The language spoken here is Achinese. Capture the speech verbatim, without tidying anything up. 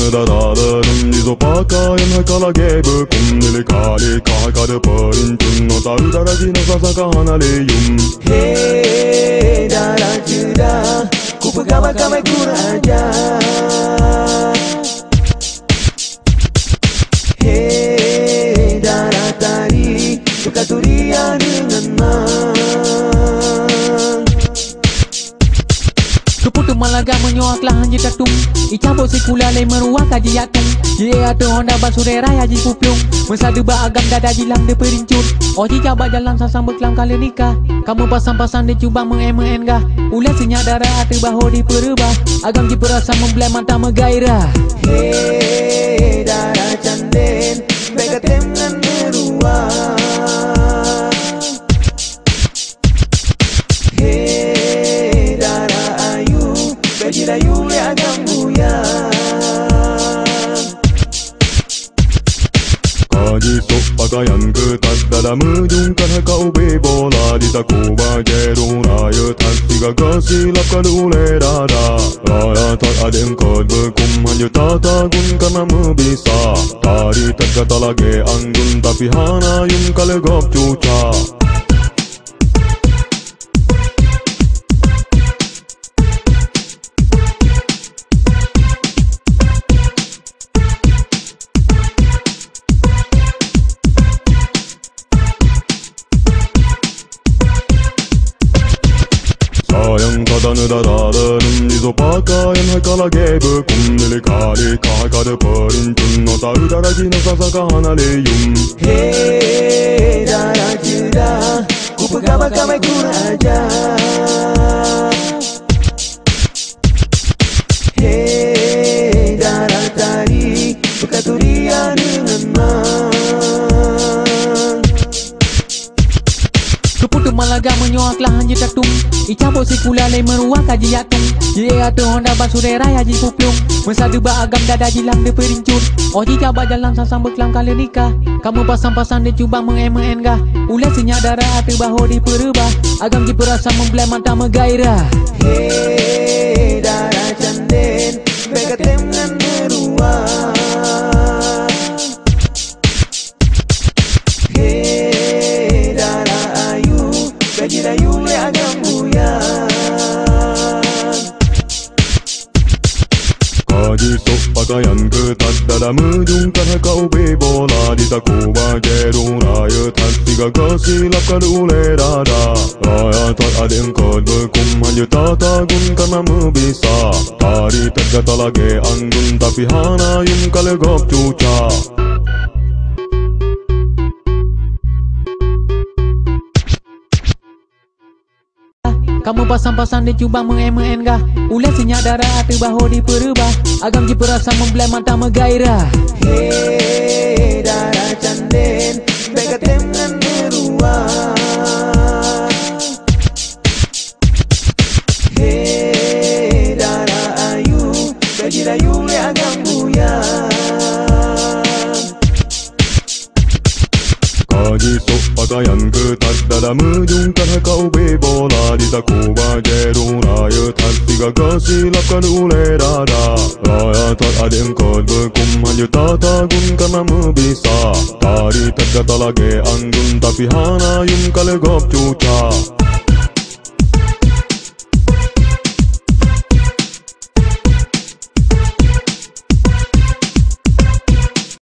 Dara leureum jisoe pakaian hai ka lagèe beukum, dilika-lika hai ka deupeurincun, ngon taeu dara jih na sasa ka hana lé yum. He dara ceudah, kupeugah bak kamoe kuraja. He dara tari, teuka turi aneuk ngon ma. Keupeue teuma lagak meunyoe akhlak han jeuet tatum? Icabot sikula lé meuruwa ka jiyak tung. Jiék ateueh honda bak surée raya jipuplueng. Meusadeue bak agam dada jilam deupeurincun. Oh jijak bak jalan sang-sang beuklam ka lheueh nikah. Ka meupasang-pasang di cubang meu'en-meu'en gah. Ulèe sinyak dara ateueh bahô dipeureubah. Agam jipeurasa meublèe mata meugairah. He dara candén, bèk katem ngon meuruwa. He dara ayu, bèk jirayu lé agam buya. Ka jisôk pakaian keutat, dada meujungkat hai ka ubé bola, jisaku bajèe rhung rayeuk that, sigaga silap ka lheueh ulèe dada. Raya that adék eungkôt beukum, hanjeuet tatagun kana meubisa. Tari that gata lagèe anggun, tapi hana yum ka lheueh gob cuca. Sayang that aneuk dara leureum, jisoe pakaian hai ka lagèe beukum, dilika-lika hai ka deupeurincun, ngon taeu dara jih na sasa ka hana lé yum. He dara ceudah, kupeugah bak kamoe kuraja. He dara tari, teuka turi aneuk ngon ma. Keupeue teuma lagak meunyoe akhlak han jeuet tatum? Icabot sikula lé meuruwa ka jiyak tung. Jiék ateueh honda bak surée raya jipuplueng. Meusadeue bak agam dada jilam deupeurincun. Oh jijak bak jalan sang-sang beuklam ka lheueh nikah. Ka meupasang-pasang di cubang meu'en-meu'en gah. Ulèe sinyak dara ateueh bahô dipeureubah. Agam jipeurasa meublèe mata meugairah. He dara candén, bèk katem ngon meuruwa. He dara ayu, bèk jirayu lé agam buya. Ka jisôk pakaian keutat, dada meujungkat hai ka ubé bola, jisaku bajèe rhung rayeuk that, sigaga silap ka lheueh ulèe dada. Raya that adék eungkôt beukum, hanjeuet tatagun kana meubisa. Tari that gata lagèe anggun, tapi hana yum ka lheueh gob cuca. Ka meupasang-pasang di cubang meu'en-meu'en gah. Ulèe sinyak dara ateueh bahô dipeureubah. Agam jipeurasa meublèe mata meugairah. He dara candén, bèk katem ngon meuruwa. He dara ayu, bèk jirayu lé agam buya. Ka jisôk pakaian keutat, dada meujungkat hai ka ubé bola, jisaku bajèe rhung rayeuk that, sigaga silap ka lheueh ulèe dada. Raya that adék eungkôt beukum, hanjeuet tatagun kana meubisa. Tari that gata lagèe anggun, tapi hana yum ka lheueh gob cuca.